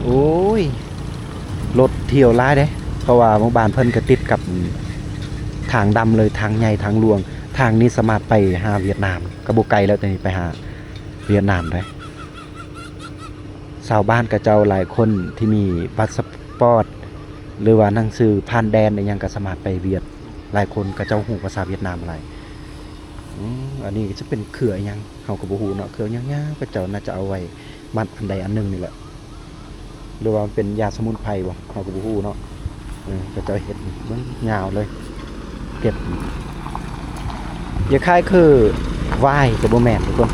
ໂອ້ຍ ລົດທ່ຽວຫຼາຍເດ້ ເພາະວ່າໝູ່ບ້ານເພິ່ນກໍຕິດກັບທາງດຳເລີຍ ທາງໃຫຍ່ ທາງຫຼວງ. ທາງນີ້ສາມາດໄປຫາຫວຽດນາມ ກໍບໍ່ໄກແລ້ວ ແຕ່ນີ້ໄປຫາຫວຽດນາມໄດ້. ຊາວບ້ານເຂົາເຈົ້າຫຼາຍຄົນທີ່ມີພາສປອດ ຫຼືວ່າໜັງສືຜ່ານແດນອີ່ຫຍັງ ກໍສາມາດໄປຫວຽດ. ຫຼາຍຄົນເຂົາເຈົ້າຮູ້ພາສາຫວຽດນາມຫຼາຍ. ອືມ ອັນນີ້ຈະເປັນເຄືອອີ່ຫຍັງ ເຮົາກໍບໍ່ຮູ້ເນາະ. ເຄືອຍາວໆ ເຂົາເຈົ້າໜ້າຈະເອົາໄວ້ມັດອັນໃດອັນໜຶ່ງນີ້ແຫຼະ ຫຼືວ່າມັນເປັນຢາສະໝຸນໄພບໍ່ ເຮົາກໍບໍ່ຮູ້ເນາະ. ເອີ ເຂົາເຈົ້າເຮັດເບິ່ງຍາວເລີຍ ເກັບ ຄ້າຍໆຄືຫວາຍກໍບໍ່ແມ່ນທຸກຄົນ.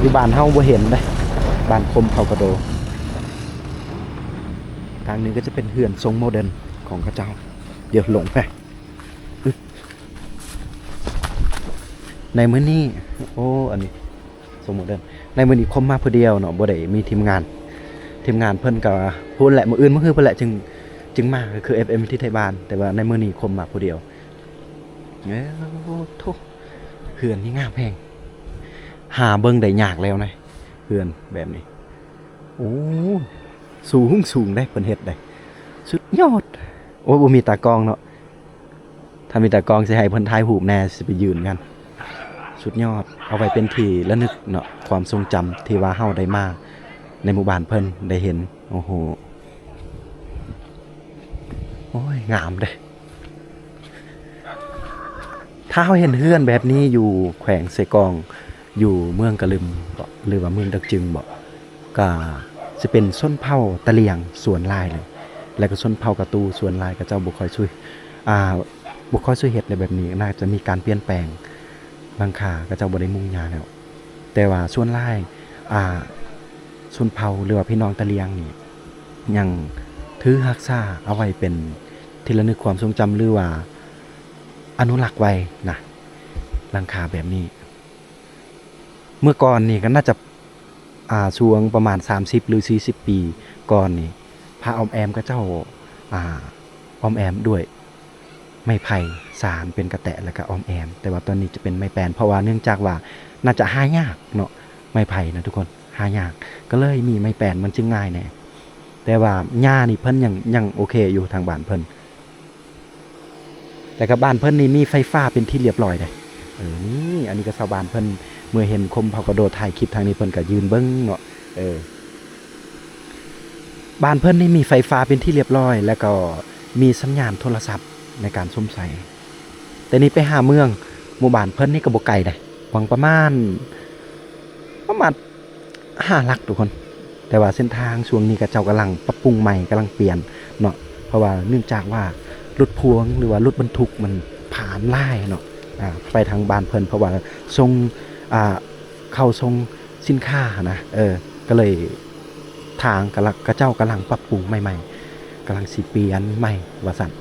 ຢູ່ບ້ານເຮົາບໍ່ເຫັນເດ້ ບ້ານຄົມເຜົ່າກະໂດ. ທາງນີ້ກໍຈະເປັນເຮືອນຊົງໂມເດີນຂອງເຂົາເຈົ້າ. ດຽວລົງໄປ ໃນມື້ນີ້ ໂອ້ ອັນນີ້ຊົງໂມເດີນ. ໃນມື້ນີ້ຄົມມາຜູ້ດຽວເນາະ ບໍ່ໄດ້ມີທີມງານ. ທີມງານເພິ່ນກໍພຸ້ນແຫຼະ ມື້ອື່ນມື້ຮືພຸ້ນແຫຼະ ຈຶ່ງ ຈຶ່ງມາ ກໍຄືເອັຟເອັມທີ່ໄທບ້ານ. ແຕ່ວ່າໃນມື້ນີ້ຄົມມາຜູ້ດຽວ. ໂອ້ໂທ້ ເຮືອນນີ້ງາມແຮງ ຫາເບິ່ງໄດ້ຍາກແລ້ວນະ ເຮືອນແບບນີ້. ໂອ້ ສູງສູງເດ້ ເພິ່ນເຮັດໄດ້ ສຸດຍອດ. ໂອ້ ບໍ່ມີຕາກ້ອງເນາະ ຖ້າມີຕາກ້ອງຊິໃຫ້ເພິ່ນຖ່າຍຮູບແດ່ ຊິໄປຢືນກັນ. ສຸດຍອດ ເອົາໄວ້ເປັນທີ່ລະນຶກເນາະ ຄວາມຊົງຈຳທີ່ວ່າເຮົາໄດ້ມາໃນໝູ່ບ້ານເພິ່ນ ໄດ້ເຫັນ. ໂອ້ໂຫ ໂອ້ຍ ງາມເດ້. ຖ້າເຮົາເຫັນເຮືອນແບບນີ້ຢູ່ແຂວງເຊກອງ ຢູ່ເມືອງກະລຶມເບາະ ຫຼືວ່າເມືອງດັກຈຶງເບາະ ກະຊິເປັນຊົນເຜົ່າຕະຫຼຽງສ່ວນຫຼາຍເລີຍ ແລະກະຊົນເຜົ່າກະຕູສ່ວນຫຼາຍ ເຂົາເຈົ້າບໍ່ຄ່ອຍຊ່ວຍ ອ່າ ບໍ່ຄ່ອຍຊ່ວຍເຮັດໃນແບບນີ້. ໜ້າຈະມີການປ່ຽນແປງ ຫຼັງຄາເຂົາເຈົ້າບໍ່ໄດ້ມຸງຫຍ້າແລ້ວ. ແຕ່ວ່າສ່ວນຫຼາຍ ອ່າ ຊົນເຜົ່າ ຫຼືວ່າພີ່ນ້ອງຕະຫຼຽງນີ້ ຍັງຖືຮັກສາເອົາໄວ້ເປັນທີ່ລະນຶກຄວາມຊົງຈຳ ຫຼືວ່າອະນຸລັກໄວ້ນະ ຫຼັງຄາແບບນີ້. ເມື່ອກ່ອນນີ້ກໍໜ້າຈະ ອ່າ ຊ່ວງປະມານສາມສິບ ຫຼື ສີ່ສິບປີກ່ອນນີ້ ພາອ້ອມແອ້ມເຂົາເຈົ້າ ອ່າ ອ້ອມແອ້ມດ້ວຍໄມ້ໄຜ່ ສານເປັນກະແຕະ ແລ້ວກໍອ້ອມແອ້ມ. ແຕ່ວ່າຕອນນີ້ຈະເປັນໄມ້ແປ້ນ ເພາະວ່າເນື່ອງຈາກວ່າໜ້າຈະຫາຍາກເນາະ ໄມ້ໄຜ່ນະທຸກຄົນ ຫາຍາກ ກໍເລີຍມີໄມ້ແປ້ນ ມັນຈຶ່ງງ່າຍແດ່. ແຕ່ວ່າຫຍ້ານີ້ເພິ່ນຍັງ ຍັງໂອເຄຢູ່ທາງບ້ານເພິ່ນ. ແລ້ວກໍບ້ານເພິ່ນນີ້ມີໄຟຟ້າເປັນທີ່ລຽບຮ້ອຍເດ້. ເອີ ນີ້ ອັນນີ້ກໍຊາວບ້ານເພິ່ນ ເມື່ອເຫັນຄົມເຜົ່າກະໂດຖ່າຍຄລິບທາງນີ້ ເພິ່ນກໍຢືນເບິ່ງເນາະ. ເອີ ບ້ານເພິ່ນນີ້ມີໄຟຟ້າເປັນທີ່ລຽບຮ້ອຍ ແລ້ວກໍມີສັນຍານໂທລະສັບໃນການຊົມໃຊ້. ແຕ່ນີ້ໄປຫາເມືອງ ໝູ່ບ້ານເພິ່ນນີ້ກໍບໍ່ໄກເດ້ ຫວ່າງປະມານ ປະມານ ຫ້າຫຼັກທຸກຄົນ. ແຕ່ວ່າເສັ້ນທາງຊ່ວງນີ້ເຂົາເຈົ້າກຳລັງປັບປຸງໃໝ່ ກຳລັງປ່ຽນເນາະ ເພາະວ່າເນື່ອງຈາກວ່າລົດພວງ ຫຼືວ່າລົດບັນທຸກມັນຜ່ານຫຼາຍເນາະ. ອ່າ ໄປທາງບ້ານເພິ່ນ ເພາະວ່າສົ່ງ ອ່າ ເຂົ້າສົ່ງສິນຄ້າຫັ້ນນະ ເອີ ກໍເລີຍທາງກຳລັງ ເຂົາເຈົ້າກຳລັງປັບປຸງໃໝ່ໆ ກຳລັງຊິປ່ຽນໃໝ່ວ່າຊັ້ນ.